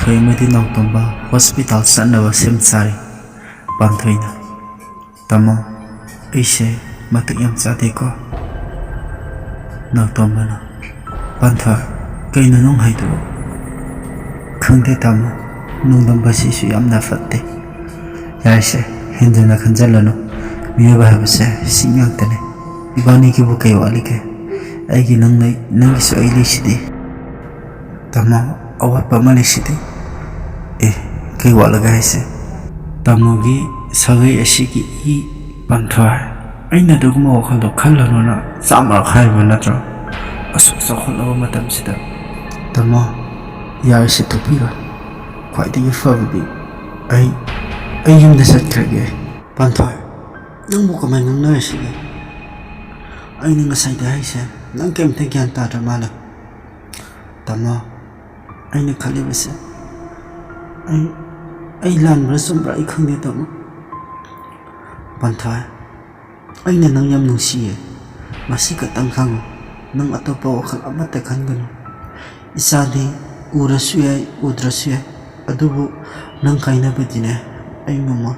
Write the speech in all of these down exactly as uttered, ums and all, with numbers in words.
ꯀꯩꯃꯗꯤ ꯅꯥꯎꯇꯣꯝꯕ hospital ꯆꯠꯅꯕ ꯁꯦꯝ ꯁꯥꯔꯤ꯫ ꯄꯥꯟꯊꯣꯏꯅ, "ꯇꯥꯃꯣ, ꯑꯩꯁꯦ ꯃꯇꯤꯛ ꯌꯥꯝ ꯆꯥꯗꯦꯀꯣ?" ꯅꯥꯎꯇꯣꯝꯕꯅ, "ꯄꯥꯟꯊꯣꯏ, ꯀꯩꯅꯣ ꯅꯪ ꯍꯥꯏꯗꯨꯕꯨ?" "ꯈꯪꯗꯦ ꯇꯥꯃꯣ, ꯅꯣꯡꯗꯝꯕꯁꯤꯁꯨ ꯌꯥꯝꯅ ꯐꯠꯇꯦ꯫" "ꯌꯥꯔꯦꯁꯦ, ꯍꯦꯟꯖꯤꯟꯅ ꯈꯟꯖꯜꯂꯅꯨ꯫ ꯃꯤꯑꯣꯏꯕ ꯍꯥꯏꯕꯁꯦ ꯁꯤ ꯉꯥꯛꯇꯅꯦ꯫ ꯏꯕꯥꯅꯤꯒꯤꯕꯨ ꯀꯩ ꯋꯥꯠꯂꯤꯒꯦ? ꯑꯩꯒꯤ ꯅꯪ ꯂꯩ, ꯅꯪꯒꯤꯁꯨ ꯑꯩ ꯂꯩꯁꯤꯗꯤ꯫ ꯇꯥꯃꯣ, ꯑꯋꯥꯠꯄ ꯑꯃ ꯂꯩꯁꯤꯗꯤ꯫" "ꯑꯦ, ꯀꯩ ꯋꯥꯠꯂꯒꯦ ꯍꯥꯏꯁꯦ?" "ꯇꯥꯃꯣꯒꯤ ꯁꯥꯒꯩ ꯑꯁꯤꯒꯤ ꯏ ꯄꯥꯟꯊꯣꯏ꯫ ꯑꯩꯅ ꯑꯗꯨꯒꯨꯝꯕ ꯋꯥꯈꯜꯗꯣ ꯈꯜꯂꯅꯨꯅ ꯆꯥꯝꯃꯔꯛ ꯍꯥꯏꯔꯤꯕ ꯅꯠꯇ꯭ꯔꯣ? ꯑꯁꯨꯛ ꯆꯥꯎꯈꯠꯂꯕ ꯃꯇꯝꯁꯤꯗ꯫" "ꯇꯥꯃꯣ, ꯌꯥꯔꯤꯁꯦ ꯇꯣꯛꯄꯤꯔꯣ꯫ ꯈ꯭ꯋꯥꯏꯗꯒꯤ ꯐꯕꯗꯤ ꯑꯩ, ꯑꯩ ꯌꯨꯝꯗ ꯆꯠꯈ꯭ꯔꯒꯦ꯫" "ꯄꯥꯟꯊꯣꯏ, ꯅꯪꯕꯨ ꯀꯃꯥꯏꯅ ꯉꯥꯡꯅꯔꯤꯁꯤꯒꯦ? ꯑꯩꯅ ꯉꯁꯥꯏꯗ ꯍꯥꯏꯁꯦ ꯅꯪ ꯀꯩꯝꯇ ꯒ꯭ꯌꯥꯟ ꯇꯥꯗ꯭ꯔ ꯃꯥꯜꯂꯦ꯫" "ꯇꯥꯃꯣ, ꯑꯩꯅ ꯈꯜꯂꯤꯕꯁꯦ, ꯑꯩ, ꯑꯩ ꯂꯥꯟꯕ꯭ꯔꯥ ꯆꯨꯝꯕ꯭ꯔꯥ ꯑꯩ ꯈꯪꯗꯦ ꯇꯥꯃꯣ꯫" "ꯄꯥꯟꯊꯣꯏ, ꯑꯩꯅ ꯅꯪ ꯌꯥꯝ ꯅꯨꯡꯁꯤꯌꯦ꯫ ꯃꯁꯤ ꯈꯛꯇꯪ ꯈꯪꯉꯨ, ꯅꯪ ꯑꯇꯣꯞꯄ ꯋꯥꯈꯜ ꯑꯃꯠꯇ ꯈꯟꯒꯅꯨ꯫ ꯏꯆꯥꯗꯤ ꯎꯔꯁꯨ ꯌꯥꯏ, ꯎꯗ꯭ꯔꯁꯨ ꯌꯥꯏ, ꯑꯗꯨꯕꯨ ꯅꯪ ꯀꯥꯏꯅꯕꯗꯤꯅꯦ ꯑꯩ ꯉꯝꯃꯣꯏ꯫"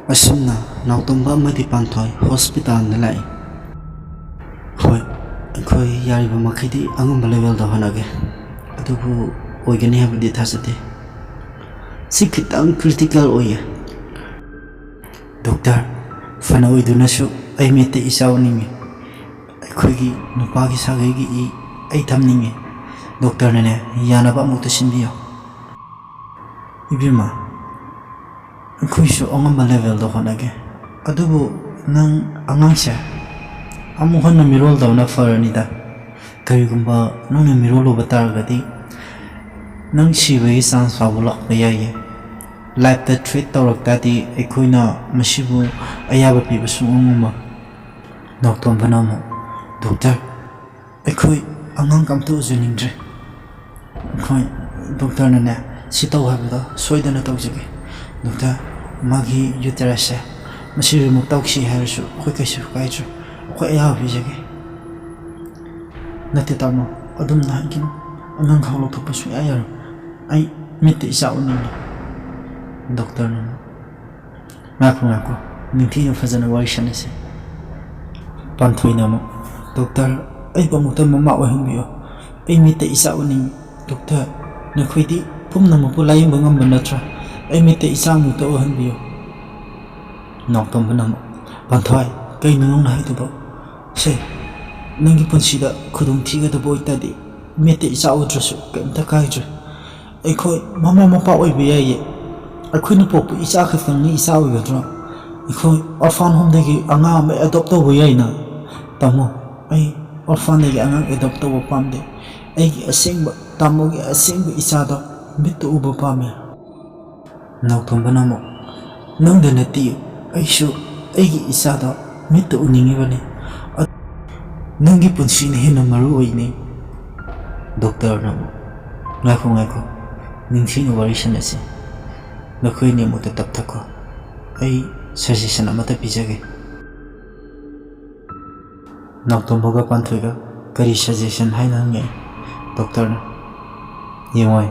ꯑꯁꯨꯝꯅ ꯅꯥꯎꯇꯣꯝꯕ ꯑꯃꯗꯤ ꯄꯥꯟꯊꯣꯏ ꯍꯣꯁꯄꯤꯇꯥꯜꯗ ꯂꯥꯛꯏ꯫ "ꯍꯣꯏ, ꯑꯩꯈꯣꯏ ꯌꯥꯔꯤꯕ ꯃꯈꯩꯗꯤ ꯑꯉꯝꯕ ꯂꯦꯚꯦꯜꯗ ꯍꯣꯠꯅꯒꯦ, ꯑꯗꯨꯕꯨ ꯑꯣꯏꯒꯅꯤ ꯍꯥꯏꯕꯗꯤ ꯊꯥꯖꯗꯦ꯫ ꯁꯤ ꯈꯤꯇꯪ ꯀ꯭ꯔꯤꯇꯤꯀꯦꯜ ꯑꯣꯏꯌꯦ꯫" "ꯗꯣꯛꯇꯔ, ꯐꯅ ꯑꯣꯏꯗꯨꯅꯁꯨ ꯑꯩ ꯃꯤꯠꯇ ꯏꯆꯥ ꯎꯅꯤꯡꯉꯤ꯫ ꯑꯩꯈꯣꯏꯒꯤ ꯅꯨꯄꯥꯒꯤ ꯁꯥꯒꯩꯒꯤ ꯏ ꯑꯩ ꯊꯝꯅꯤꯡꯉꯤ꯫ ꯗꯣꯛꯇꯔꯅꯅꯦ ꯌꯥꯅꯕ ꯑꯃꯨꯛꯇ ꯁꯤꯟꯕꯤꯌꯨ꯫" "ꯏꯕꯦꯝꯃ, ꯑꯩꯈꯣꯏꯁꯨ ꯑꯉꯝꯕ ꯂꯦꯚꯦꯜꯗ ꯍꯣꯠꯅꯒꯦ, ꯑꯗꯨꯕꯨ ꯅꯪ ꯑꯉꯥꯡꯁꯦ ꯑꯃꯨꯛ ꯍꯟꯅ ꯃꯤꯔꯣꯜꯗꯧꯅ ꯐꯔꯅꯤꯗ꯫ ꯀꯔꯤꯒꯨꯝꯕ ꯅꯪꯅ ꯃꯤꯔꯣꯜꯂꯨꯕ ꯇꯥꯔꯒꯗꯤ ꯅꯪ ꯁꯤꯕꯒꯤ ꯆꯥꯟꯁ ꯐꯥꯎꯕ ꯂꯥꯛꯄ ꯌꯥꯏꯌꯦ꯫ ꯂꯥꯏꯐꯇ ꯊ꯭ꯔꯦꯠ ꯇꯧꯔꯛ ꯇꯥꯔꯗꯤ ꯑꯩꯈꯣꯏꯅ ꯃꯁꯤꯕꯨ ꯑꯌꯥꯕ ꯄꯤꯕ ꯁꯨꯡꯉꯝ ꯉꯝꯃꯣꯏ꯫" ꯅꯥꯎꯇꯣꯝꯕꯅ ꯑꯃꯨꯛ, "ꯗꯣꯛꯇꯔ, ꯑꯩꯈꯣꯏ ꯑꯉꯥꯡ ꯑꯝꯇ ꯎꯖꯅꯤꯡꯗ꯭ꯔꯦ꯫ ꯑꯩꯈꯣꯏ ꯗꯣꯛꯇꯔꯅꯅꯦ ꯁꯤ ꯇꯧ ꯍꯥꯏꯕꯗꯣ ꯁꯣꯏꯗꯅ ꯇꯧꯖꯒꯦ꯫ ꯗꯣꯛꯇꯔ, ꯃꯥꯒꯤ ꯌꯨꯇꯦꯔꯁꯁꯦ ꯃꯁꯤ ꯔꯤꯃꯨꯚ ꯇꯧꯈꯤ ꯍꯥꯏꯔꯁꯨ ꯑꯩꯈꯣꯏ ꯀꯩꯁꯨ ꯀꯥꯏꯗ꯭ꯔꯦ꯫ ꯑꯩꯈꯣꯏ ꯑꯌꯥꯕ ꯄꯤꯖꯒꯦ꯫" "ꯅꯠꯇꯦ ꯇꯥꯃꯣ, ꯑꯗꯨꯝꯅ ꯍꯥꯏꯒꯅꯨ꯫ ꯑꯉꯥꯡ ꯈꯥꯎ ꯂꯧꯊꯣꯛꯄ ꯁꯨꯡꯌꯥ ꯌꯥꯔꯣꯏ꯫ ꯑꯩ ꯃꯤꯠꯇ ꯏꯆꯥ ꯎꯅꯤꯡꯉꯤ꯫ ꯗꯣꯛꯇꯔꯅ ꯑꯃꯨꯛ, "ꯉꯥꯏꯈꯣ, ꯉꯥꯏꯈꯣ, ꯅꯤꯡꯊꯤꯅ ꯐꯖꯅ ꯋꯥꯔꯤ ꯁꯥꯟꯅꯁꯤ꯫" ꯄꯥꯟꯊꯣꯏꯅ ꯑꯃꯨꯛ, "ꯗꯣꯛꯇꯔ, ꯑꯩꯕꯨ ꯑꯃꯨꯛꯇ ꯃꯃꯥ ꯑꯣꯏꯍꯟꯕꯤꯌꯨ꯫ ꯑꯩ ꯃꯤꯠꯇ ꯏꯆꯥ ꯎꯅꯤꯡꯉꯤ꯫ ꯗꯣꯛꯇꯔ, ꯅꯈꯣꯏꯗꯤ ꯄꯨꯝꯅꯃꯛꯄꯨ ꯂꯥꯌꯦꯡꯕ ꯉꯝꯕ ꯅꯠꯇ꯭ꯔꯥ? ꯑꯩ ꯃꯤꯠꯇ ꯏꯆꯥ ꯑꯃꯨꯛꯇ ꯎꯍꯟꯕꯤꯌꯨ꯫" ꯅꯥꯎꯇꯣꯝꯕꯅ ꯑꯃꯨꯛ, "ꯄꯥꯟꯊꯣꯏ, ꯀꯩꯅꯣ ꯅꯪꯅ ꯍꯥꯏꯗꯨꯕꯣ? ꯁꯦ, ꯅꯪꯒꯤ ꯄꯨꯟꯁꯤꯗ ꯈꯨꯗꯣꯡ ꯊꯤꯒꯗꯕ ꯑꯣꯏꯇꯥꯔꯗꯤ ꯃꯤꯠꯇ ꯏꯆꯥ ꯎꯗ꯭ꯔꯁꯨ ꯀꯩꯝꯇ ꯀꯥꯏꯗ꯭ꯔꯦ꯫ ꯑꯩꯈꯣꯏ ꯃꯃꯥ ꯃꯄꯥ ꯑꯣꯏꯕ ꯌꯥꯏꯌꯦ꯫ ꯑꯩꯈꯣꯏꯅ ꯄꯣꯛꯄ ꯏꯆꯥ ꯈꯛꯇꯪꯅ ꯏꯆꯥ ꯑꯣꯏꯒꯗ꯭ꯔꯣ? ꯑꯩꯈꯣꯏ orphan homeꯗꯒꯤ ꯑꯉꯥꯡ ꯑꯃ adopt ꯇꯧꯕ ꯌꯥꯏꯅ꯫" "ꯇꯥꯃꯣ, ꯑꯩ orphanꯗꯒꯤ ꯑꯉꯥꯡ adopt ꯇꯧꯕ ꯄꯥꯝꯗꯦ꯫ ꯑꯩꯒꯤ ꯑꯁꯦꯡꯕ, ꯇꯥꯃꯣꯒꯤ ꯑꯁꯦꯡꯕ ꯏꯆꯥꯗꯣ ꯃꯤꯠꯇ ꯎꯕ ꯄꯥꯝꯃꯦ꯫" ꯅꯥꯎꯇꯣꯝꯕꯅ ꯑꯃꯨꯛ, "ꯅꯪꯗ ꯅꯠꯇꯦ, ꯑꯩꯁꯨ ꯑꯩꯒꯤ ꯏꯆꯥꯗꯣ ꯃꯤꯠꯇ ꯎꯅꯤꯡꯉꯤꯕꯅꯤ꯫ ꯑ-, ꯅꯪꯒꯤ ꯄꯨꯟꯁꯤꯅ ꯍꯦꯟꯅ ꯃꯔꯨ ꯑꯣꯏꯅꯤ꯫" ꯗꯣꯛꯇꯔꯅ ꯑꯃꯨꯛ, "ꯉꯥꯏꯈꯣ, ꯉꯥꯏꯈꯣ, ꯅꯤꯡꯊꯤꯅ ꯋꯥꯔꯤ ꯁꯥꯟꯅꯁꯤ꯫ ꯅꯈꯣꯏ ꯑꯅꯤꯃꯛꯇ ꯇꯞꯊꯈꯣ꯫ ꯑꯩ suggestion ꯑꯃꯠꯇ ꯄꯤꯖꯒꯦ꯫" ꯅꯥꯎꯇꯣꯝꯕꯒ ꯄꯥꯟꯊꯣꯏꯒ ꯀꯔꯤ suggestion ꯍꯥꯏꯅ ꯍꯪꯉꯛꯏ꯫ ꯗꯣꯛꯇꯔꯅ, "ꯌꯦꯡꯉꯣꯏ,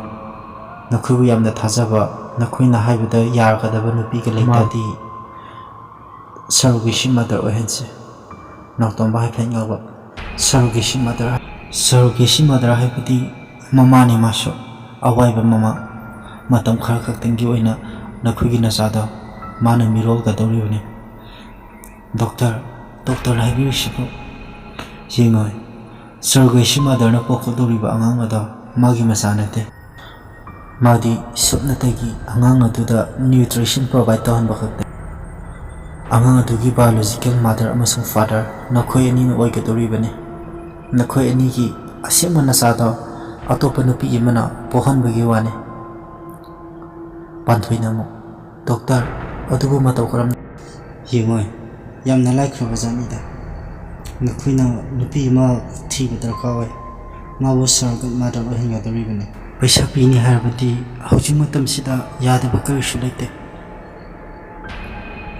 ꯅꯈꯣꯏꯕꯨ ꯌꯥꯝꯅ ꯊꯥꯖꯕ, ꯅꯈꯣꯏꯅ ꯍꯥꯏꯕꯗ ꯌꯥꯔꯒꯗꯕ ꯅꯨꯄꯤꯒ ꯂꯩꯇꯥꯗꯤ surrogacy mother ꯑꯣꯏꯍꯟꯁꯤ꯫" ꯅꯥꯎꯇꯣꯝꯕ ꯍꯥꯏꯐꯦꯠ ꯉꯥꯎꯕ, "Surrogacy mother? Surrogacy mother ꯍꯥꯏꯕꯗꯤ ꯃꯃꯥꯅꯤ ꯃꯥꯁꯨ, ꯑꯋꯥꯏꯕ ꯃꯃꯥ꯫ ꯃꯇꯝ ꯈꯔ ꯈꯛꯇꯪꯒꯤ ꯑꯣꯏꯅ ꯅꯈꯣꯏꯒꯤ ꯅꯆꯥꯗꯣ ꯃꯥꯅ ꯃꯤꯔꯣꯜꯒꯗꯧꯔꯤꯕꯅꯤ꯫" "ꯗꯣꯛꯇꯔ, ꯗꯣꯛꯇꯔꯅ ꯍꯥꯏꯕꯤꯔꯤꯁꯤꯕꯨ?" "ꯌꯦꯡꯉꯣ, surrogacy motherꯅ ꯄꯣꯛꯀꯗꯧꯔꯤꯕ ꯑꯉꯥꯡ ꯑꯗꯣ ꯃꯥꯒꯤ ꯃꯆꯥ ꯅꯠꯇꯦ꯫ ꯃꯥꯗꯤ ꯁꯨꯞꯅꯇꯒꯤ ꯑꯉꯥꯡ ꯑꯗꯨꯗ nutrition provide ꯇꯧꯍꯟꯕ ꯈꯛꯇ꯫ ꯑꯉꯥꯡ ꯑꯗꯨꯒꯤ biological mother ꯑꯃꯁꯨꯡ father ꯅꯈꯣꯏ ꯑꯅꯤꯅ ꯑꯣꯏꯒꯗꯧꯔꯤꯕꯅꯤ꯫ ꯅꯈꯣꯏ ꯑꯅꯤꯒꯤ ꯑꯁꯦꯡꯕ ꯅꯆꯥꯗꯣ ꯑꯇꯣꯞꯄ ꯅꯨꯄꯤ ꯑꯃꯅ ꯄꯣꯛꯍꯟꯕꯒꯤ ꯋꯥꯅꯤ꯫" ꯄꯥꯟꯊꯣꯏꯅ ꯑꯃꯨꯛ, "ꯗꯣꯛꯇꯔ, ꯑꯗꯨꯕꯨ ꯃꯇꯧ ꯀꯔꯝꯅ?" "ꯌꯦꯡꯉꯣꯏ, ꯌꯥꯝꯅ ꯂꯥꯏꯈ꯭ꯔꯕ ꯖꯥꯠꯅꯤꯗ꯫ ꯅꯈꯣꯏꯅ ꯅꯨꯄꯤ ꯑꯃ ꯊꯤꯕ ꯗꯔꯀꯥꯔ ꯑꯣꯏ꯫ ꯃꯥꯕꯨ surrogate mother ꯑꯣꯏꯍꯟꯒꯗꯧꯔꯤꯕꯅꯤ꯫" "ꯄꯩꯁꯥ ꯄꯤꯅꯤ ꯍꯥꯏꯔꯕꯗꯤ ꯍꯧꯖꯤꯛ ꯃꯇꯝꯁꯤꯗ ꯌꯥꯗꯕ ꯀꯔꯤꯁꯨ ꯂꯩꯇꯦ꯫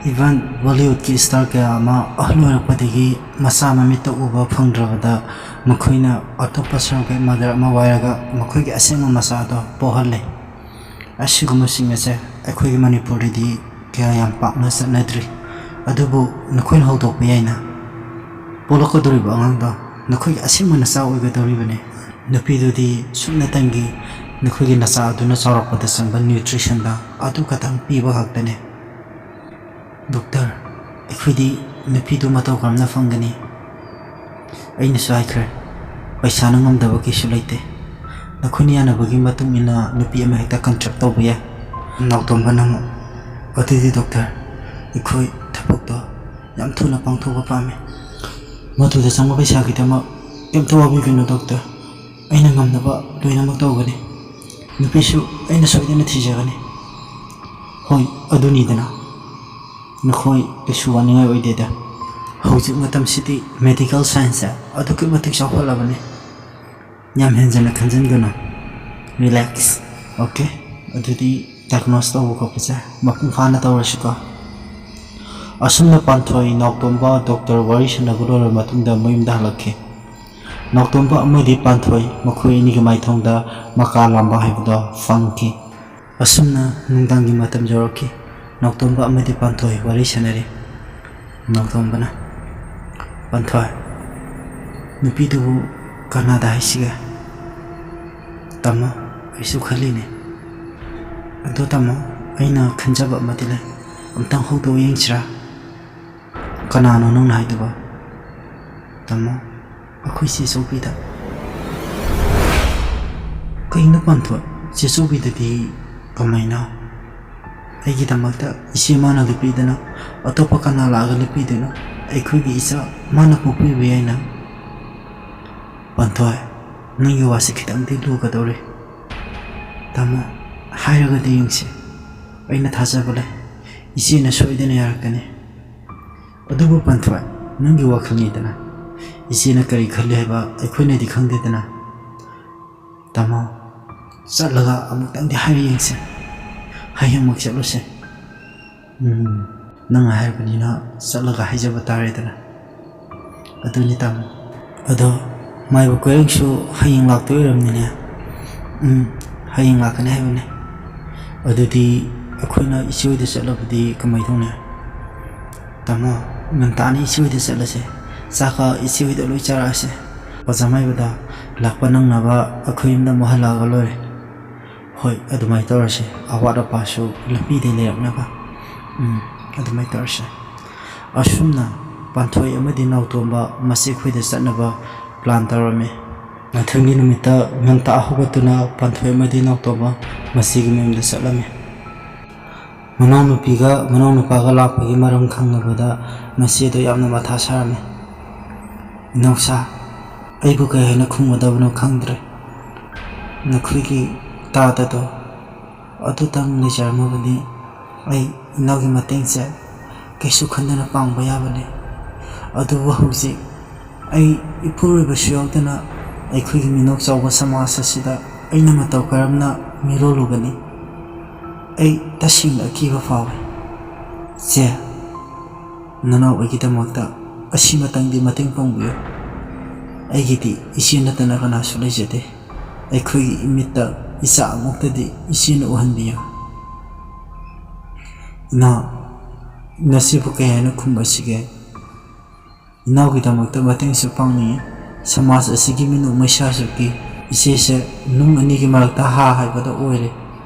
Even Bollywoodꯀꯤ star ꯀꯌꯥ ꯑꯃ ꯑꯍꯜ ꯑꯣꯏꯔꯛꯄꯗꯒꯤ ꯃꯆꯥ ꯃꯃꯤꯠꯇ ꯎꯕ ꯐꯪꯗ꯭ꯔꯕꯗ ꯃꯈꯣꯏꯅ ꯑꯇꯣꯞꯄ surrogate mother ꯑꯃ ꯋꯥꯏꯔꯒ ꯃꯈꯣꯏꯒꯤ ꯑꯁꯦꯡꯕ ꯃꯆꯥꯗꯣ ꯄꯣꯛꯍꯜꯂꯦ꯫ ꯑꯁꯤꯒꯨꯝꯕꯁꯤꯡ ꯑꯁꯦ ꯑꯩꯈꯣꯏꯒꯤ ꯃꯅꯤꯄꯨꯔꯗꯗꯤ ꯀꯌꯥ ꯌꯥꯝ ꯄꯥꯛꯅ ꯆꯠꯅꯗ꯭ꯔꯤ꯫ ꯑꯗꯨꯕꯨ ꯅꯈꯣꯏꯅ ꯍꯧꯗꯣꯛꯄ ꯌꯥꯏꯅ꯫ ꯄꯣꯛꯂꯛꯀꯗꯧꯔꯤꯕ ꯑꯉꯥꯡꯗꯣ ꯅꯈꯣꯏꯒꯤ ꯑꯁꯦꯡꯕ ꯅꯆꯥ ꯑꯣꯏꯒꯗꯧꯔꯤꯕꯅꯤ꯫ ꯅꯨꯄꯤꯗꯨꯗꯤ ꯁꯨꯞꯅꯇꯪꯒꯤ ꯅꯈꯣꯏꯒꯤ ꯅꯆꯥ ꯑꯗꯨꯅ ꯆꯥꯎꯔꯛꯄꯗ ꯆꯪꯕ nutritionꯗ ꯑꯗꯨ ꯈꯛꯇꯪ ꯄꯤꯕ ꯈꯛꯇꯅꯤ꯫ ꯗꯣꯛꯇꯔ, ꯑꯩꯈꯣꯏꯗꯤ ꯅꯨꯄꯤꯗꯨ ꯃꯇꯧ ꯀꯔꯝꯅ ꯐꯪꯒꯅꯤ? ꯑꯩꯅꯁꯨ ꯍꯥꯏꯈ꯭ꯔꯦ, ꯄꯩꯁꯥꯅ ꯉꯝꯗꯕ ꯀꯩꯁꯨ ꯂꯩꯇꯦ꯫ ꯅꯈꯣꯏꯅ ꯌꯥꯅꯕꯒꯤ ꯃꯇꯨꯡ ꯏꯟꯅ ꯅꯨꯄꯤ ꯑꯃ ꯍꯦꯛꯇ contract ꯇꯧꯕ ꯌꯥꯏ꯫ ꯅꯥꯎꯇꯣꯝꯕ ꯅꯪ, ꯑꯗꯨꯗꯤ ꯗꯣꯛꯇꯔ, ꯑꯩꯈꯣꯏ ꯊꯕꯛꯇꯣ ꯌꯥꯝ ꯊꯨꯅ ꯄꯥꯡꯊꯣꯛꯄ ꯄꯥꯝꯃꯤ꯫ ꯃꯗꯨꯗ ꯆꯪꯕ ꯄꯩꯁꯥꯒꯤꯗꯃꯛ ꯀꯩꯝꯇ ꯋꯥꯕꯤꯒꯅꯨ ꯗꯣꯛꯇꯔ, ꯑꯩꯅ ꯉꯝꯅꯕ ꯂꯣꯏꯅꯃꯛ ꯇꯧꯒꯅꯤ꯫ ꯅꯨꯄꯤꯁꯨ ꯑꯩꯅ ꯁꯣꯏꯗꯅ ꯊꯤꯖꯒꯅꯤ꯫ ꯍꯣꯏ, ꯑꯗꯨꯅꯤꯗꯅ꯫ ꯅꯈꯣꯏ ꯀꯩꯁꯨ ꯋꯥꯅꯤꯡꯉꯥꯏ ꯑꯣꯏꯗꯦꯗ꯫ ꯍꯧꯖꯤꯛ ꯃꯇꯝꯁꯤꯗꯤ medical scienceꯁꯦ ꯑꯗꯨꯛꯀꯤ ꯃꯇꯤꯛ ꯆꯥꯎꯈꯠꯂꯕꯅꯤ꯫ ꯌꯥꯝ ꯍꯦꯟꯖꯟꯅ ꯈꯟꯖꯟꯒꯅꯨ꯫ Relax꯫ Okay? ꯑꯗꯨꯗꯤ diagnose ꯇꯧꯕ ꯈꯣꯠꯄꯁꯦ ꯃꯄꯨꯡ ꯐꯥꯅ ꯇꯧꯔꯁꯤꯀꯣ꯫ ꯑꯁꯨꯝꯅ ꯄꯥꯟꯊꯣꯏ ꯅꯥꯎꯇꯣꯝꯕ ꯗꯣꯛꯇꯔ ꯋꯥꯔꯤ ꯁꯥꯟꯅꯕ ꯂꯣꯏꯔꯕ ꯃꯇꯨꯡꯗ ꯃꯌꯨꯝꯗ ꯍꯜꯂꯛꯈꯤ꯫ ꯅꯥꯎꯇꯣꯝꯕ ꯑꯃꯗꯤ ꯄꯥꯟꯊꯣꯏ ꯃꯈꯣꯏ ꯑꯅꯤꯒꯤ ꯃꯥꯏꯊꯣꯡꯗ ꯃꯀꯥ ꯂꯥꯝꯕ ꯍꯥꯏꯕꯗꯣ ꯐꯪꯈꯤ꯫ ꯑꯁꯨꯝꯅ ꯅꯨꯡꯗꯥꯡꯒꯤ ꯃꯇꯝ ꯌꯧꯔꯛꯈꯤ꯫ ꯅꯥꯎꯇꯣꯝꯕ ꯑꯃꯗꯤ ꯄꯥꯟꯊꯣꯏ ꯋꯥꯔꯤ ꯁꯥꯟꯅꯔꯤ꯫ ꯅꯥꯎꯇꯣꯝꯕꯅ, "ꯄꯥꯟꯊꯣꯏ, ꯅꯨꯄꯤꯗꯨꯕꯨ ꯀꯅꯥꯗ ꯍꯥꯏꯁꯤꯒꯦ?" "ꯇꯥꯃꯣ, ꯑꯩꯁꯨ ꯈꯜꯂꯤꯅꯦ꯫ ꯑꯗꯣ ꯇꯥꯃꯣ, ꯑꯩꯅ ꯈꯟꯖꯕ ꯑꯃꯗꯤ ꯂꯩ꯫ ꯑꯝꯇꯪ ꯍꯧꯗꯣꯛꯑ ꯌꯦꯡꯁꯤꯔꯥ?" "ꯀꯅꯥꯅꯣ ꯅꯪꯅ ꯍꯥꯏꯗꯨꯕꯣ?" "ꯇꯥꯃꯣ, ꯑꯩꯈꯣꯏ ꯆꯦꯆꯧꯕꯤꯗ꯫" "ꯀꯩꯅꯣ ꯄꯥꯟꯊꯣꯏ, ꯆꯦꯆꯧꯕꯤꯗꯗꯤ ꯀꯃꯥꯏꯅ?" "ꯑꯩꯒꯤꯗꯃꯛꯇ ꯏꯆꯦ ꯃꯥꯅ ꯂꯦꯞꯄꯤꯗꯅ ꯑꯇꯣꯞꯄ ꯀꯅꯥ ꯂꯥꯛꯑꯒ ꯂꯦꯞꯄꯤꯗꯣꯏꯅꯣ? ꯑꯩꯈꯣꯏꯒꯤ ꯏꯆꯥ ꯃꯥꯅ ꯄꯣꯛꯄꯤꯕ ꯌꯥꯏꯅ꯫" "ꯄꯥꯟꯊꯣꯏ, ꯅꯪꯒꯤ ꯋꯥꯁꯤ ꯈꯤꯇꯪꯗꯤ ꯂꯨꯒꯗꯧꯔꯤ꯫" "ꯇꯥꯃꯣ, ꯍꯥꯏꯔꯒꯗꯤ ꯌꯦꯡꯁꯤ꯫ ꯑꯩꯅ ꯊꯥꯖꯕ ꯂꯩ꯫ ꯏꯆꯦꯅ ꯁꯣꯏꯗꯅ ꯌꯥꯔꯛꯀꯅꯤ꯫" "ꯑꯗꯨꯕꯨ ꯄꯥꯟꯊꯣꯏ, ꯅꯪꯒꯤ ꯋꯥꯈꯜꯅꯤꯗꯅ꯫ ꯏꯆꯦꯅ ꯀꯔꯤ ꯈꯜꯂꯤ ꯍꯥꯏꯕ ꯑꯩꯈꯣꯏꯅꯗꯤ ꯈꯪꯗꯦꯗꯅ꯫" "ꯇꯥꯃꯣ, ꯆꯠꯂꯒ ꯑꯃꯨꯛꯇꯪꯗꯤ ꯍꯥꯏꯔ ꯌꯦꯡꯁꯦ꯫ ꯍꯌꯦꯡꯃꯛ ꯆꯠꯂꯨꯁꯦ꯫" "ꯎꯝ, ꯅꯪꯅ ꯍꯥꯏꯔꯕꯅꯤꯅ ꯆꯠꯂꯒ ꯍꯥꯏꯖꯕ ꯇꯥꯔꯦꯗꯅ꯫ ꯑꯗꯨꯅꯤ ꯇꯥꯃꯣ꯫ ꯑꯗꯣ ꯃꯥꯏꯕ ꯀꯣꯏꯔꯦꯡꯁꯨ ꯍꯌꯦꯡ ꯂꯥꯛꯇꯣꯏ ꯑꯣꯏꯔꯝꯅꯤꯅꯦ꯫ ꯎꯝ, ꯍꯌꯦꯡ ꯂꯥꯛꯀꯅꯤ ꯍꯥꯏꯕꯅꯦ꯫ ꯑꯗꯨꯗꯤ ꯑꯩꯈꯣꯏꯅ ꯏꯆꯦ ꯍꯣꯏꯗ ꯆꯠꯂꯕꯗꯤ ꯀꯃꯥꯏ ꯇꯧꯅꯤ? ꯇꯥꯃꯣ, ꯉꯟꯇꯥꯅ ꯏꯆꯦ ꯍꯣꯏꯗ ꯆꯠꯂꯁꯦ꯫ ꯆꯥꯛꯀ ꯏꯆꯦ ꯍꯣꯏꯗ ꯂꯣꯏ ꯆꯥꯔꯛꯑꯁꯦ꯫ ꯑꯣꯖꯥ ꯃꯥꯏꯕꯗ ꯂꯥꯛꯄ ꯅꯪꯅꯕ ꯑꯩꯈꯣꯏ ꯌꯨꯝꯗ ꯑꯃꯨꯛ ꯍꯜꯂꯛꯑꯒ ꯂꯣꯏꯔꯦ꯫ ꯍꯣꯏ, ꯑꯗꯨꯃꯥꯏꯅ ꯇꯧꯔꯁꯦ꯫ ꯑꯋꯥꯠ ꯑꯄꯥꯁꯨ ꯂꯝꯕꯤꯗꯩ ꯂꯩꯔꯛꯅꯕ꯫ ꯎꯝ, ꯑꯗꯨꯃꯥꯏꯅ ꯇꯧꯔꯁꯦ꯫ ꯑꯁꯨꯝꯅ ꯄꯥꯟꯊꯣꯏ ꯑꯃꯗꯤ ꯅꯥꯎꯇꯣꯝꯕ ꯃꯆꯦ ꯈꯣꯏꯗ ꯆꯠꯅꯕ plan ꯇꯧꯔꯝꯃꯤ꯫ ꯃꯊꯪꯒꯤ ꯅꯨꯃꯤꯠꯇ ꯉꯟꯇꯥ ꯍꯧꯒꯠꯇꯨꯅ ꯄꯥꯟꯊꯣꯏ ꯑꯃꯗꯤ ꯅꯥꯎꯇꯣꯝꯕ ꯃꯆꯦꯒꯤ ꯃꯌꯨꯝꯗ ꯆꯠꯂꯝꯃꯤ꯫ ꯃꯅꯥꯎꯅꯨꯄꯤꯒ ꯃꯅꯥꯎꯅꯨꯄꯥꯒ ꯂꯥꯛꯄꯒꯤ ꯃꯔꯝ ꯈꯪꯂꯕꯗ ꯃꯆꯦꯗꯣ ꯌꯥꯝꯅ ꯃꯊꯥ ꯁꯥꯔꯝꯃꯤ꯫ "ꯏꯅꯥꯎꯆꯥ, ꯑꯩꯕꯨ ꯀꯩ ꯍꯥꯏꯅ ꯈꯨꯝꯒꯗꯕꯅꯣ ꯈꯪꯗ꯭ꯔꯦ꯫ ꯅꯈꯣꯏꯒꯤ ꯇꯥꯗꯗꯣ ꯑꯗꯨꯇꯪ ꯂꯩꯖꯔꯝꯃꯕꯗꯤ ꯑꯩ ꯏꯅꯥꯎꯒꯤ ꯃꯇꯦꯡꯁꯦ ꯀꯩꯁꯨ ꯈꯟꯗꯅ ꯄꯥꯡꯕ ꯌꯥꯕꯅꯤ꯫ ꯑꯗꯨꯕꯨ ꯍꯧꯖꯤꯛ ꯑꯩ ꯏꯄꯨꯔꯣꯏꯕꯁꯨ ꯌꯥꯎꯗꯅ ꯑꯩꯈꯣꯏꯒꯤ ꯃꯤꯅꯣꯛ ꯆꯥꯎꯕ ꯁꯃꯥꯖ ꯑꯁꯤꯗ ꯑꯩꯅ ꯃꯇꯧ ꯀꯔꯝꯅ ꯃꯤꯔꯣꯜꯂꯨꯒꯅꯤ? ꯑꯩ ꯇꯁꯦꯡꯅ ꯑꯀꯤꯕ ꯐꯥꯎꯏ꯫ ꯆꯦ, ꯅꯅꯥꯎ ꯑꯩꯒꯤꯗꯃꯛꯇ ꯑꯁꯤꯃꯇꯪꯗꯤ ꯃꯇꯦꯡ ꯄꯥꯡꯕꯤꯌꯨ꯫ ꯑꯩꯒꯤꯗꯤ ꯏꯆꯦ ꯅꯠꯇꯅ ꯀꯅꯥꯁꯨ ꯂꯩꯖꯗꯦ꯫ ꯑꯩꯈꯣꯏꯒꯤ ꯏꯃꯤꯠꯇ ꯏꯆꯥꯃꯛꯇꯗꯤ ꯏꯆꯦꯅ ꯎꯍꯟꯕꯤꯌꯨ꯫" "ꯏꯅꯥꯎ, ꯅꯁꯤꯕꯨ ꯀꯩ ꯍꯥꯏꯅ ꯈꯨꯝꯕꯁꯤꯒꯦ? ꯏꯅꯥꯎꯒꯤꯗꯃꯛꯇ ꯃꯇꯦꯡꯁꯨ ꯄꯥꯡꯅꯤꯡꯏ꯫ ꯁꯃꯥꯖ ꯑꯁꯤꯒꯤ ꯃꯤꯅꯣꯛ ꯃꯩꯁꯥꯁꯨ ꯄꯤ꯫ ꯏꯆꯦꯁꯦ ꯅꯨꯡ ꯑꯅꯤꯒꯤ ꯃꯔꯛꯇ ꯍꯥ ꯍꯥꯏꯕꯗꯣ ꯑꯣꯏꯔꯦ꯫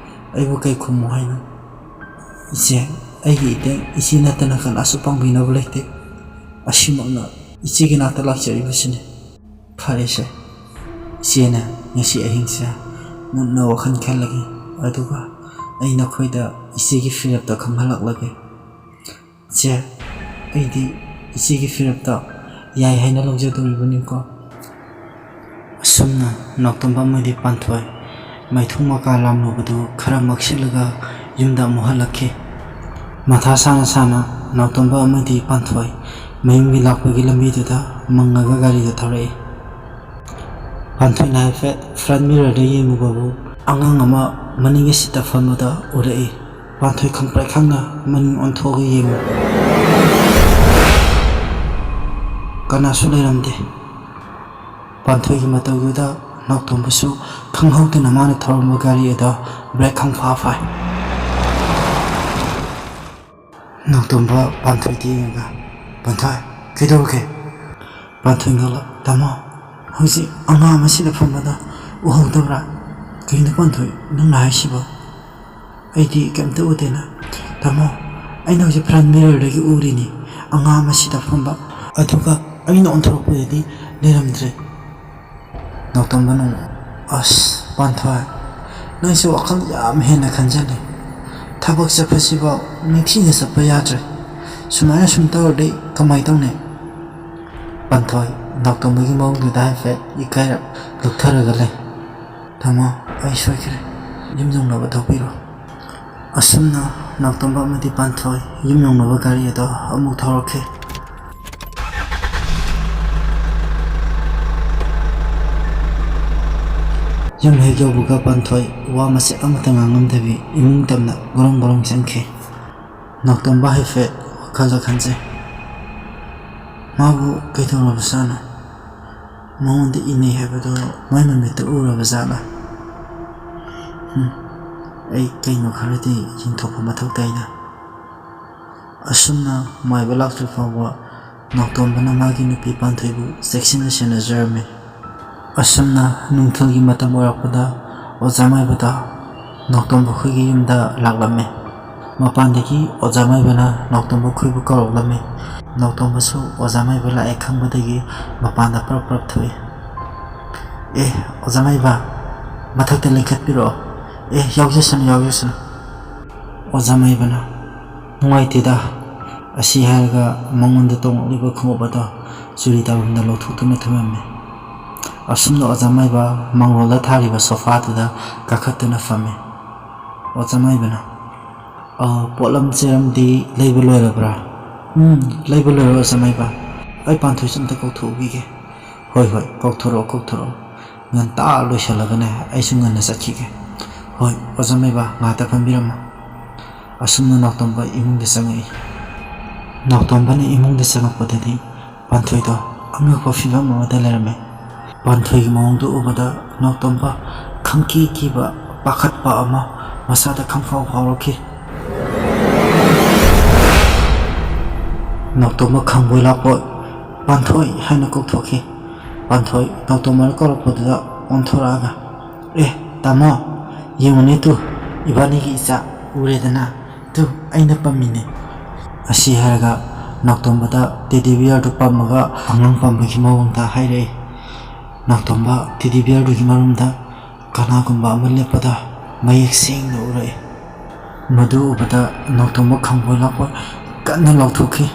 ꯑꯩꯕꯨ ꯀꯩ ꯈꯨꯝꯃꯨ ꯍꯥꯏꯅꯣ? ꯏꯆꯦ, ꯑꯩꯒꯤ ꯏꯇꯦꯡ ꯏꯆꯦ ꯅꯠꯇꯅ ꯀꯅꯥꯁꯨ ꯄꯥꯡꯕꯤꯅꯕ ꯂꯩꯇꯦ꯫ ꯑꯁꯤꯃꯛꯅ ꯏꯆꯦꯒꯤ ꯅꯥꯛꯇ ꯂꯥꯛꯆꯔꯤꯕꯁꯤꯅꯤ꯫" "ꯐꯔꯦꯁꯦ, ꯏꯆꯦꯅ ꯉꯁꯤ ꯑꯍꯤꯡꯁꯦ ꯃꯨꯟꯅ ꯋꯥꯈꯜ ꯈꯜꯂꯒꯦ, ꯑꯗꯨꯒ ꯑꯩ ꯅꯈꯣꯏꯗ ꯏꯆꯦꯒꯤ ꯐꯤꯔꯦꯞꯇ ꯈꯪꯍꯜꯂꯛꯂꯒꯦ꯫ ꯏꯆꯦ, ꯑꯩꯗꯤ ꯏꯆꯦꯒꯤ ꯐꯤꯔꯦꯞꯇ ꯌꯥꯏ ꯍꯥꯏꯅ ꯂꯧꯖꯗꯣꯔꯤꯕꯅꯤꯀꯣ꯫" ꯑꯁꯨꯝꯅ ꯅꯥꯎꯇꯣꯝꯕ ꯑꯃꯗꯤ ꯄꯥꯟꯊꯣꯏ ꯃꯩꯊꯣꯡ ꯃꯀꯥ ꯂꯥꯝꯂꯨꯕꯗꯨ ꯈꯔ ꯃꯛꯁꯤꯜꯂꯒ ꯌꯨꯝꯗ ꯑꯃꯨꯛ ꯍꯜꯂꯛꯈꯤ꯫ ꯃꯊꯥ ꯁꯥꯅ ꯁꯥꯅ ꯅꯥꯎꯇꯣꯝꯕ ꯑꯃꯗꯤ ꯄꯥꯟꯊꯣꯏ ꯃꯌꯨꯝꯒꯤ ꯂꯥꯛꯄꯒꯤ ꯂꯝꯕꯤꯗꯨꯗ ꯃꯪꯉꯒ ꯒꯥꯔꯤꯗ ꯊꯧꯔꯛꯏ꯫ ꯄꯥꯟꯊꯣꯏꯅ ꯍꯥꯏꯐꯦꯠ front mirrorꯗ ꯌꯦꯡꯉꯨꯕꯕꯨ ꯑꯉꯥꯡ ꯑꯃ ꯃꯅꯤꯡꯒꯤ seatꯇ ꯐꯝꯕꯗ ꯎꯔꯛꯏ꯫ ꯄꯥꯟꯊꯣꯏ ꯈꯪꯄ꯭ꯔꯦꯛ ꯈꯪꯅ ꯃꯅꯤꯡ ꯑꯣꯟꯊꯣꯛꯑꯒ ꯌꯦꯡꯉꯨ꯫ ꯀꯅꯥꯁꯨ ꯂꯩꯔꯝꯗꯦ꯫ ꯄꯥꯟꯊꯣꯏꯒꯤ ꯃꯇꯧꯗꯨꯗ ꯅꯥꯎꯇꯣꯝꯕꯁꯨ ꯈꯪꯍꯧꯗꯅ ꯃꯥꯅ ꯊꯧꯔꯝꯕ ꯒꯥꯔꯤ ꯑꯗꯣ ꯕ꯭ꯔꯦꯛ ꯈꯪꯐꯥ ꯐꯥꯏ꯫ ꯅꯥꯎꯇꯣꯝꯕ ꯄꯥꯟꯊꯣꯏꯗ ꯌꯦꯡꯉꯒ, "ꯄꯥꯟꯊꯣꯏ, ꯀꯩꯗꯧꯔꯒꯦ?" ꯄꯥꯟꯊꯣꯏ ꯉꯛꯂꯛ, "ꯇꯥꯃꯣ, ꯍꯧꯖꯤꯛ ꯑꯉꯥꯡ ꯑꯃ ꯁꯤꯗ ꯐꯝꯕꯗꯣ ꯎꯍꯧꯗꯕ꯭ꯔꯥ?" "ꯀꯩꯅꯣ ꯄꯥꯟꯊꯣꯏ, ꯅꯪꯅ ꯍꯥꯏꯁꯤꯕꯣ? ꯑꯩꯗꯤ ꯀꯩꯝꯇ ꯎꯗꯦꯅ꯫" "ꯇꯥꯃꯣ, ꯑꯩꯅ ꯍꯧꯖꯤꯛ ꯐ꯭ꯔꯟ ꯃꯤꯔꯔꯗꯒꯤ ꯎꯔꯤꯅꯤ, ꯑꯉꯥꯡ ꯑꯃ ꯁꯤꯗ ꯐꯝꯕ, ꯑꯗꯨꯒ ꯑꯩꯅ ꯑꯣꯟꯊꯣꯔꯛꯄꯗꯗꯤ ꯂꯩꯔꯝꯗ꯭ꯔꯦ꯫" ꯅꯥꯎꯇꯣꯝꯕꯅ ꯑꯃꯨꯛ, "ꯑꯁ, ꯄꯥꯟꯊꯣꯏ, ꯅꯪꯁꯦ ꯋꯥꯈꯜ ꯌꯥꯝ ꯍꯦꯟꯅ ꯈꯟꯖꯜꯂꯦ꯫ ꯊꯕꯛ ꯆꯠꯄꯁꯤꯐꯥꯎ ꯅꯤꯡꯊꯤꯅ ꯆꯠꯄ ꯌꯥꯗ꯭ꯔꯦ꯫ ꯁꯨꯃꯥꯏꯅ ꯁꯨꯝ ꯇꯧꯔꯗꯤ ꯀꯃꯥꯏ ꯇꯧꯅꯤ?" ꯄꯥꯟꯊꯣꯏ ꯅꯥꯎꯇꯣꯝꯕꯒꯤ ꯃꯑꯣꯡꯗꯨꯗ ꯍꯥꯏꯐꯦꯠ ꯏꯀꯥꯏꯔꯞ ꯂꯨꯞꯊꯔꯒ ꯂꯩ꯫ "ꯇꯥꯃꯣ, ꯑꯩ ꯁꯣꯏꯈ꯭ꯔꯦ꯫ ꯌꯨꯝ ꯌꯧꯅꯕ ꯊꯧꯕꯤꯔꯣ꯫" ꯑꯁꯨꯝꯅ ꯅꯥꯎꯇꯣꯝꯕ ꯑꯃꯗꯤ ꯄꯥꯟꯊꯣꯏ ꯌꯨꯝ ꯌꯧꯅꯕ ꯒꯥꯔꯤ ꯑꯗꯣ ꯑꯃꯨꯛ ꯊꯧꯔꯛꯈꯤ꯫ ꯌꯨꯝ ꯍꯦꯛ ꯌꯧꯕꯒ ꯄꯥꯟꯊꯣꯏ ꯋꯥ ꯃꯆꯦꯠ ꯑꯃꯠꯇ ꯉꯥꯡꯂꯝꯗꯕꯤ ꯏꯃꯨꯡ ꯇꯝꯅ ꯒꯣꯔꯣꯡ ꯒꯣꯔꯣꯡ ꯆꯪꯈꯤ꯫ ꯅꯥꯎꯇꯣꯝꯕ ꯍꯥꯏꯐꯦꯠ ꯋꯥꯈꯜꯗ ꯈꯟꯖꯩ, "ꯃꯥꯕꯨ ꯀꯩꯗꯧꯔꯕꯖꯥꯠꯅꯣ? ꯃꯉꯣꯟꯗ ꯏꯟꯅꯩ ꯍꯥꯏꯕꯗꯣ ꯃꯥꯏ ꯃꯃꯤꯠꯇ ꯎꯔꯕ ꯖꯥꯠꯂꯥ? ꯎꯝ, ꯑꯩ ꯀꯩꯅꯣ ꯈꯔꯗꯤ ꯌꯦꯡꯊꯣꯛꯄ ꯃꯊꯧ ꯇꯥꯏꯗ꯫" ꯑꯁꯨꯝꯅ ꯃꯥꯏꯕ ꯂꯥꯛꯇ꯭ꯔꯤ ꯐꯥꯎꯕ ꯅꯥꯎꯇꯣꯝꯕꯅ ꯃꯥꯒꯤ ꯅꯨꯄꯤ ꯄꯥꯟꯊꯣꯏꯕꯨ ꯆꯦꯛꯁꯤꯟꯅ ꯁꯦꯟꯅꯖꯔꯝꯃꯤ꯫ ꯑꯁꯨꯝꯅ ꯅꯨꯡꯊꯤꯜꯒꯤ ꯃꯇꯝ ꯑꯣꯏꯔꯛꯄꯗ ꯑꯣꯖꯥ ꯃꯥꯏꯕꯗ ꯅꯥꯎꯇꯣꯝꯕ ꯈꯣꯏꯒꯤ ꯌꯨꯝꯗ ꯂꯥꯛꯂꯝꯃꯤ꯫ ꯃꯄꯥꯟꯗꯒꯤ ꯑꯣꯖꯥ ꯃꯥꯏꯕꯅ ꯅꯥꯎꯇꯣꯝꯕ ꯈꯣꯏꯕꯨ ꯀꯧꯔꯛꯂꯝꯃꯤ꯫ ꯅꯥꯎꯇꯣꯝꯕꯁꯨ ꯑꯣꯖꯥ ꯃꯥꯏꯕ ꯂꯥꯛꯑꯦ ꯈꯪꯕꯗꯒꯤ ꯃꯄꯥꯟꯗ ꯄ꯭ꯔꯞ ꯄ꯭ꯔꯞ ꯊꯣꯛꯏ꯫ "ꯑꯦ, ꯑꯣꯖꯥ ꯃꯥꯏꯕ, ꯃꯊꯛꯇ ꯂꯦꯡꯈꯠꯄꯤꯔꯛꯑꯣ꯫ ꯑꯦ, ꯌꯥꯎꯖꯁꯅꯨ, ꯌꯥꯎꯖꯁꯅꯨ꯫" ꯑꯣꯖꯥ ꯃꯥꯏꯕꯅ, "ꯅꯨꯡꯉꯥꯏꯇꯦꯗ꯫" ꯑꯁꯤ ꯍꯥꯏꯔꯒ ꯃꯉꯣꯟꯗ ꯇꯣꯡꯂꯛꯂꯤꯕ ꯈꯣꯡꯎꯞ ꯑꯗꯣ ꯆꯨꯔꯤ ꯇꯥꯐꯝꯗ ꯂꯧꯊꯣꯛꯇꯨꯅ ꯊꯝꯂꯝꯃꯤ꯫ ꯑꯁꯨꯝꯅ ꯑꯣꯖꯥ ꯃꯥꯏꯕ ꯃꯥꯡꯒꯣꯜꯗ ꯊꯥꯔꯤꯕ ꯁꯣꯐꯥꯗꯨꯗ ꯀꯥꯈꯠꯇꯨꯅ ꯐꯝꯃꯤ꯫ ꯑꯣꯖꯥ ꯃꯥꯏꯕꯅ, "ꯑ, ꯄꯣꯠꯂꯝ ꯆꯦꯔꯝꯗꯤ ꯂꯩꯕ ꯂꯣꯏꯔꯕ꯭ꯔꯥ?" "ꯎꯝ, ꯂꯩꯕ ꯂꯣꯏꯔꯦ ꯑꯣꯖꯥ ꯃꯥꯏꯕ꯫ ꯑꯩ ꯄꯥꯟꯊꯣꯏꯁꯨ ꯑꯝꯇ ꯀꯧꯊꯣꯛꯎꯈꯤꯒꯦ꯫" "ꯍꯣꯏ, ꯍꯣꯏ, ꯀꯧꯊꯣꯔꯛꯑꯣ, ꯀꯧꯊꯣꯔꯛꯑꯣ꯫ ꯉꯟꯇꯥ ꯂꯣꯏꯁꯤꯜꯂꯒꯅꯦ ꯑꯩꯁꯨ ꯉꯟꯅ ꯆꯠꯈꯤꯒꯦ꯫" "ꯍꯣꯏ, ꯑꯣꯖꯥ ꯃꯥꯏꯕ, ꯉꯥꯏꯍꯥꯛꯇ ꯐꯝꯕꯤꯔꯝꯃꯣ꯫" ꯑꯁꯨꯝꯅ ꯅꯥꯎꯇꯣꯝꯕ ꯏꯃꯨꯡꯗ ꯆꯪꯉꯛꯏ꯫ ꯅꯥꯎꯇꯣꯝꯕꯅ ꯏꯃꯨꯡꯗ ꯆꯪꯉꯛꯄꯗꯗꯤ ꯄꯥꯟꯊꯣꯏꯗꯣ ꯑꯉꯛꯄ ꯐꯤꯕꯝ ꯑꯃꯗ ꯂꯩꯔꯝꯃꯦ꯫ ꯄꯥꯟꯊꯣꯏꯒꯤ ꯃꯑꯣꯡꯗꯨ ꯎꯕꯗ ꯅꯥꯎꯇꯣꯝꯕ ꯈꯪꯀꯤ ꯀꯤꯕ, ꯄꯥꯈꯠꯄ ꯑꯃ ꯃꯁꯥꯗ ꯈꯪꯐꯥꯎ ꯐꯥꯎꯔꯛꯈꯤ꯫ ꯅꯥꯎꯇꯣꯝꯕ ꯈꯪꯕꯣꯏ ꯂꯥꯛꯄꯣꯏ "ꯄꯥꯟꯊꯣꯏ" ꯍꯥꯏꯅ ꯀꯧꯊꯣꯛꯈꯤ꯫ ꯄꯥꯟꯊꯣꯏ ꯅꯥꯎꯇꯣꯝꯕꯅ ꯀꯧꯔꯛꯄꯗꯨꯗ ꯑꯣꯟꯊꯣꯔꯛꯑꯒ, "ꯑꯦ ꯇꯥꯃꯣ, ꯌꯦꯡꯉꯨꯅꯦ ꯇꯨ, ꯏꯕꯥꯅꯤꯒꯤ ꯏꯆꯥ ꯎꯔꯦꯗꯅ, ꯇꯨ ꯑꯩꯅ ꯄꯝꯃꯤꯅꯦ"꯫ ꯑꯁꯤ ꯍꯥꯏꯔꯒ ꯅꯥꯎꯇꯣꯝꯕꯗ ꯇꯦꯗꯤ ꯕꯤꯌꯔꯗꯨ ꯄꯝꯃꯒ ꯑꯉꯥꯡ ꯄꯝꯕꯒꯤ ꯃꯑꯣꯡꯗ ꯍꯥꯏꯔꯛꯏ꯫ ꯅꯥꯎꯇꯣꯝꯕ ꯇꯦꯗꯤ ꯕꯤꯌꯔꯗꯨꯒꯤ ꯃꯔꯨꯝꯗ ꯀꯅꯥꯒꯨꯝꯕ ꯑꯃ ꯂꯦꯞꯄꯗ ꯃꯌꯦꯛ ꯁꯦꯡꯅ ꯎꯔꯛꯏ꯫ ꯃꯗꯨ ꯎꯕꯗ ꯅꯥꯎꯇꯣꯝꯕ ꯈꯪꯕꯣꯏ ꯂꯥꯛꯄꯣꯏ ꯀꯟꯅ ꯂꯥꯎꯊꯣꯛꯈꯤ꯫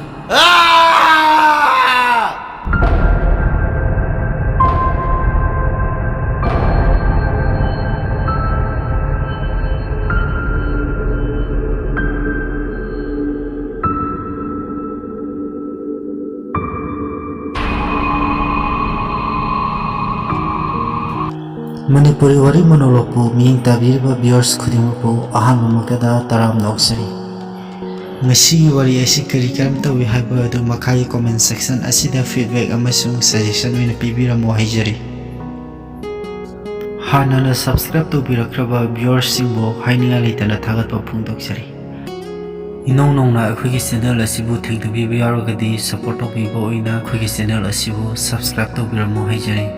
ꯃꯅꯤꯄꯨꯔꯤ ꯋꯥꯔꯤ ꯃꯣꯅꯣꯂꯣꯒꯄꯨ ꯃꯤꯠꯌꯦꯡ ꯇꯥꯕꯤꯔꯤꯕ viewers ꯈꯨꯗꯤꯡꯃꯛꯄꯨ ꯑꯍꯥꯟꯕꯃꯛꯇꯗ ꯇꯔꯥꯝꯅ ꯑꯣꯛꯆꯔꯤ꯫ ꯉꯁꯤꯒꯤ ꯋꯥꯔꯤ ꯑꯁꯤ ꯀꯔꯤ ꯀꯔꯝ ꯇꯧꯏ ꯍꯥꯏꯕ ꯑꯗꯨ ꯃꯈꯥꯒꯤ comment section ꯑꯁꯤꯗ feedback ꯑꯃꯁꯨꯡ suggestion ꯑꯣꯏꯅ ꯄꯤꯕꯤꯔꯝꯃꯨ ꯍꯥꯏꯖꯔꯤ꯫ ꯍꯥꯟꯅꯅ subscribe ꯇꯧꯕꯤꯔꯛꯈ꯭ꯔꯕ viewers ꯁꯤꯡꯕꯨ ꯍꯥꯏꯅꯤꯡꯉꯥꯏ ꯂꯩꯇꯅ ꯊꯥꯒꯠꯄ ꯐꯣꯡꯗꯣꯛꯆꯔꯤ꯫ ꯏꯅꯧ ꯅꯧꯅ ꯑꯩꯈꯣꯏꯒꯤ channel ꯑꯁꯤꯕꯨ ꯊꯦꯡꯅꯕꯤꯕ ꯌꯥꯎꯔꯒꯗꯤ support ꯇꯧꯕꯤꯕ ꯑꯣꯏꯅ ꯑꯩꯈꯣꯏꯒꯤ channel ꯑꯁꯤꯕꯨ subscribe ꯇꯧꯕꯤꯔꯝꯃꯨ ꯍꯥꯏꯖꯔꯤ꯫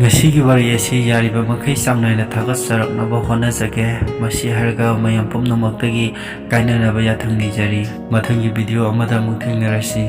ꯉꯁꯤꯒꯤ ꯋꯥꯔꯤ ꯑꯁꯤ ꯌꯥꯔꯤꯕ ꯃꯈꯩ ꯆꯥꯡ ꯅꯥꯏꯅ ꯊꯥꯒꯠꯆꯔꯛꯅꯕ ꯍꯣꯠꯅꯖꯒꯦ꯫ ꯃꯁꯤ ꯍꯥꯏꯔꯒ ꯃꯌꯥꯝ ꯄꯨꯝꯅꯃꯛꯇꯒꯤ ꯀꯥꯏꯅꯅꯕ ꯌꯥꯊꯪ ꯅꯤꯖꯔꯤ꯫ ꯃꯊꯪꯒꯤ video ꯑꯃꯗ ꯑꯃꯨꯛ ꯊꯦꯡꯅꯔꯁꯤ꯫